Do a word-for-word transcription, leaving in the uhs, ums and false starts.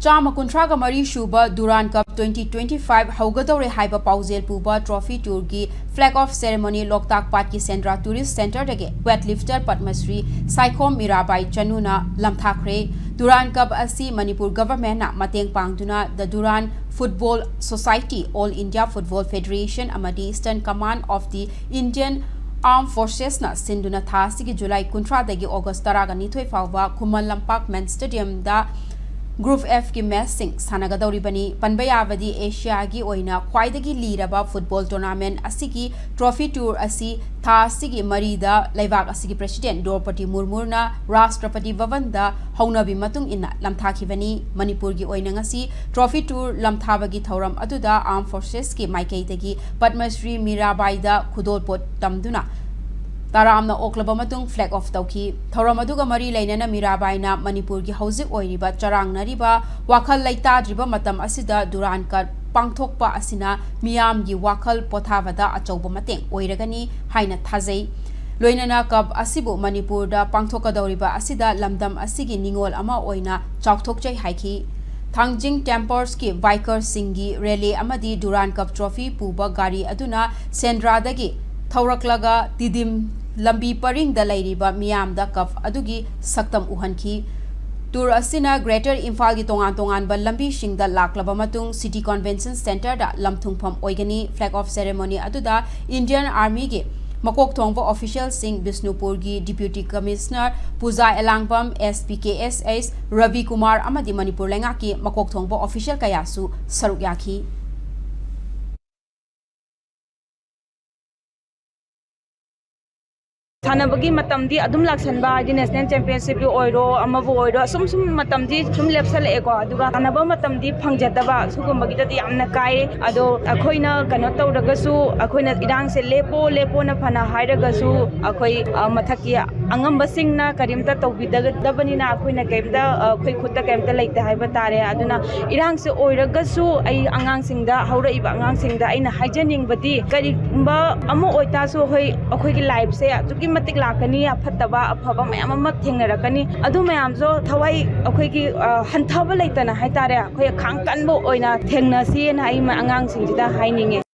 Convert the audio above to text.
ꯆꯥꯝꯃ ꯀꯨꯟꯊ꯭ꯔꯥꯒ ꯃꯔꯤ ꯁꯨꯕ ꯗꯨꯔꯥꯟ ꯀꯞ twenty twenty-five ꯍꯧꯒꯗꯧꯔꯦ ꯍꯥꯏꯕ ꯄꯥꯎꯖꯦꯜ ꯄꯨꯕ trophy tourꯒꯤ flag off ceremony ꯂꯣꯛꯇꯥꯛ ꯄꯥꯠꯀꯤ ꯁꯦꯟꯗ꯭ꯔꯥ tourist centreꯗꯒꯤ weightlifter ꯄꯗꯃꯁ꯭ꯔꯤ ꯁꯥꯏꯈꯣꯝ ꯃꯤꯔꯥꯕꯥꯏ ꯆꯅꯨꯅ ꯂꯝꯊꯥꯈ꯭ꯔꯦ꯫ ꯗꯨꯔꯥꯟ ꯀꯞ ꯑꯁꯤ ꯃꯅꯤꯄꯨꯔ governmentꯅ ꯃꯇꯦꯡ ꯄꯥꯡꯗꯨꯅ The Duran Football Society, All India Football Federation ꯑꯃꯗꯤ Eastern Command of the Indian Armed Forcesꯅ ꯁꯤꯟꯗꯨꯅ ꯊꯥ ꯑꯁꯤꯒꯤ ꯖꯨꯂꯥꯏ ꯀꯨꯟꯊ꯭ꯔꯥꯗꯒꯤ ꯑꯣꯒꯁ ꯇꯔꯥꯒ ꯅꯤꯊꯣꯏ ꯐꯥꯎꯕ ꯈꯨꯃꯟ ꯂꯝꯄꯥꯛ Men Stadiumꯗ Group Fꯀꯤ matchꯁꯤꯡ ꯁꯥꯟꯅꯒꯗꯧꯔꯤꯕꯅꯤ꯫ ꯄꯟꯕ ꯌꯥꯕꯗꯤ ꯑꯦꯁꯤꯌꯥꯒꯤ ꯑꯣꯏꯅ ꯈ꯭ꯋꯥꯏꯗꯒꯤ ꯂꯤꯔꯕ football tournament ꯑꯁꯤꯒꯤ trophy tour ꯑꯁꯤ ꯊꯥ ꯑꯁꯤꯒꯤ ꯃꯔꯤꯗ ꯂꯩꯕꯥꯛ ꯑꯁꯤꯒꯤ president ꯗ꯭ꯔꯧꯄꯗꯤ ꯃꯨꯔꯃꯨꯅ ꯔꯥꯁꯇ꯭ꯔꯄꯇꯤ ꯚꯕꯟꯗ ꯍꯧꯅꯕꯤ ꯃꯇꯨꯡ ꯏꯟꯅ ꯂꯝꯊꯥꯈꯤꯕꯅꯤ꯫ ꯃꯅꯤꯄꯨꯔꯒꯤ ꯑꯣꯏꯅ ꯉꯁꯤ trophy tour ꯂꯝꯊꯥꯕꯒꯤ ꯊꯧꯔꯝ ꯑꯗꯨꯗ Armed Forcesꯀꯤ ꯃꯥꯏꯀꯩꯗꯒꯤ ꯄꯗꯃꯁ꯭ꯔꯤ ꯃꯤꯔꯥꯕꯥꯏꯗ ꯈꯨꯗꯣꯜꯄꯣꯠ ꯇꯝꯗꯨꯅ ꯇꯔꯥꯝꯅ ꯑꯣꯛꯂꯕ ꯃꯇꯨꯡ flag off ꯇꯧꯈꯤ꯫ ꯊꯧꯔꯝ ꯑꯗꯨꯒ ꯃꯔꯤ ꯂꯩꯅꯅ ꯃꯤꯔꯥꯕꯥꯏꯅ ꯃꯅꯤꯄꯨꯔꯒꯤ ꯍꯧꯖꯤꯛ ꯑꯣꯏꯔꯤꯕ ꯆꯔꯥꯡꯅꯔꯤꯕ ꯋꯥꯈꯜ ꯂꯩꯇꯥꯗ꯭ꯔꯤꯕ ꯃꯇꯝ ꯑꯁꯤꯗ ꯗꯨꯔꯥꯟ ꯀꯞ ꯄꯥꯡꯊꯣꯛꯄ ꯑꯁꯤꯅ ꯃꯤꯌꯥꯝꯒꯤ ꯋꯥꯈꯜ ꯄꯣꯊꯥꯕꯗ ꯑꯆꯧꯕ ꯃꯇꯦꯡ ꯑꯣꯏꯔꯒꯅꯤ ꯍꯥꯏꯅ ꯊꯥꯖꯩ꯫ ꯂꯣꯏꯅꯅ ꯀꯞ ꯑꯁꯤꯕꯨ ꯃꯅꯤꯄꯨꯔꯗ ꯄꯥꯡꯊꯣꯛꯀꯗꯧꯔꯤꯕ ꯑꯁꯤꯗ ꯂꯝꯗꯝ ꯑꯁꯤꯒꯤ ꯅꯤꯡꯉꯣꯜ ꯑꯃ ꯑꯣꯏꯅ ꯆꯥꯎꯊꯣꯛꯆꯩ ꯍꯥꯏꯈꯤ꯫ ꯊꯥꯡꯖꯤꯡ Tempersꯀꯤ bikerꯁꯤꯡꯒꯤ rally ꯑꯃꯗꯤ ꯗꯨꯔꯥꯟ ꯀꯞ trophy ꯄꯨꯕ ꯒꯥꯔꯤ ꯑꯗꯨꯅ ꯁꯦꯟꯗ꯭ꯔꯥꯗꯒꯤ ꯊꯧꯔꯛꯂꯒ ꯇꯤꯗꯤꯝ ꯂꯝꯕꯤ ꯄꯔꯤꯡꯗ ꯂꯩꯔꯤꯕ ꯃꯤꯌꯥꯝꯗ ꯀꯞ ꯑꯗꯨꯒꯤ ꯁꯛꯇꯝ ꯎꯍꯟꯈꯤ꯫ Tour ꯑꯁꯤꯅ Greater ꯏꯝꯐꯥꯜꯒꯤ ꯇꯣꯉꯥꯟ ꯇꯣꯉꯥꯟꯕ ꯂꯝꯕꯤꯁꯤꯡꯗ ꯂꯥꯛꯂꯕ ꯃꯇꯨꯡ City Convention Centreꯗ ꯂꯝꯊꯨꯡꯐꯝ ꯑꯣꯏꯒꯅꯤ꯫ Flag off ceremony ꯑꯗꯨꯗ Indian Armyꯒꯤ ꯃꯀꯣꯛ ꯊꯣꯡꯕ officialꯁꯤꯡ, ꯕꯤꯁꯅꯨꯄꯨꯔꯒꯤ Deputy Commissioner ꯄꯨꯖꯥ ꯑꯦꯂꯥꯡꯕꯝ, S P K S H Ravi Kumar ꯑꯃꯗꯤ ꯃꯅꯤꯄꯨꯔ ꯂꯩꯉꯥꯛꯀꯤ ꯃꯀꯣꯛ ꯊꯣꯡꯕ official ꯀꯌꯥꯁꯨ ꯁꯔꯨꯛ ꯌꯥꯈꯤ꯫ ꯁꯥꯟꯅꯕꯒꯤ ꯃꯇꯝꯗꯤ ꯑꯗꯨꯝ ꯂꯥꯛꯁꯟꯕ, ꯍꯥꯏꯗꯤ national championshipꯀꯤ ꯑꯣꯏꯔꯣ, ꯑꯃꯕꯨ ꯑꯣꯏꯔꯣ, ꯑꯁꯨꯝ ꯁꯨꯝ ꯃꯇꯝꯗꯤ ꯁꯨꯝ ꯂꯦꯞꯁꯜꯂꯛꯑꯦꯀꯣ꯫ ꯑꯗꯨꯒ ꯁꯥꯟꯅꯕ ꯃꯇꯝꯗꯤ ꯐꯪꯖꯗꯕ, ꯁꯤꯒꯨꯝꯕꯒꯤꯗꯗꯤ ꯌꯥꯝꯅ ꯀꯥꯏ꯫ ꯑꯗꯣ ꯑꯩꯈꯣꯏꯅ ꯀꯩꯅꯣ ꯇꯧꯔꯒꯁꯨ, ꯑꯩꯈꯣꯏꯅ ꯏꯔꯥꯡꯁꯦ ꯂꯦꯞꯄꯣ ꯂꯦꯞꯄꯣꯅ ꯐꯅ ꯍꯥꯏꯔꯒꯁꯨ, ꯑꯩꯈꯣꯏ, ꯑ, ꯃꯊꯛꯀꯤ ꯑꯉꯝꯕꯁꯤꯡꯅ ꯀꯔꯤꯝꯇ ꯇꯧꯕꯤꯗꯕꯅꯤꯅ ꯑꯩꯈꯣꯏꯅ ꯀꯔꯤꯝꯇ, ꯑ, ꯑꯩꯈꯣꯏ ꯈꯨꯠꯇ ꯀꯔꯤꯝꯇ ꯂꯩꯇꯦ ꯍꯥꯏꯕ ꯇꯥꯔꯦ꯫ ꯑꯗꯨꯅ ꯏꯔꯥꯡꯁꯦ ꯑꯣꯏꯔꯒꯁꯨ ꯑꯩ ꯑꯉꯥꯡꯁꯤꯡꯗ, ꯍꯧꯔꯛꯏꯕ ꯑꯉꯥꯡꯁꯤꯡꯗ ꯑꯩꯅ ꯍꯥꯏꯖꯅꯤꯡꯕꯗꯤ, ꯀꯔꯤꯒꯨꯝꯕ ꯑꯃ ꯑꯣꯏꯇꯥꯔꯁꯨ, ꯍꯣꯏ, ꯑꯩꯈꯣꯏꯒꯤ lifeꯁꯦ ꯑꯗꯨꯛꯀꯤ ꯃꯇꯤꯛ ꯂꯥꯛꯀꯅꯤ, ꯑꯐꯠꯇꯕ ꯑꯐꯕ ꯃꯌꯥꯝ ꯑꯃ ꯊꯦꯡꯅꯔꯛꯀꯅꯤ꯫ ꯑꯗꯨ ꯃꯌꯥꯝꯁꯨ ꯊꯋꯥꯏ ꯑꯩꯈꯣꯏꯒꯤ, ꯑ, ꯍꯟꯊꯕ ꯂꯩꯇꯅ ꯍꯥꯏꯇꯥꯔꯦ, ꯑꯩꯈꯣꯏ ꯈꯥꯡ ꯀꯟꯕ ꯑꯣꯏꯅ ꯊꯦꯡꯅꯁꯤꯅ ꯑꯩ ꯃ-, ꯑꯉꯥꯡꯁꯤꯡꯁꯤꯗ ꯍꯥꯏꯅꯤꯡꯉꯦ꯫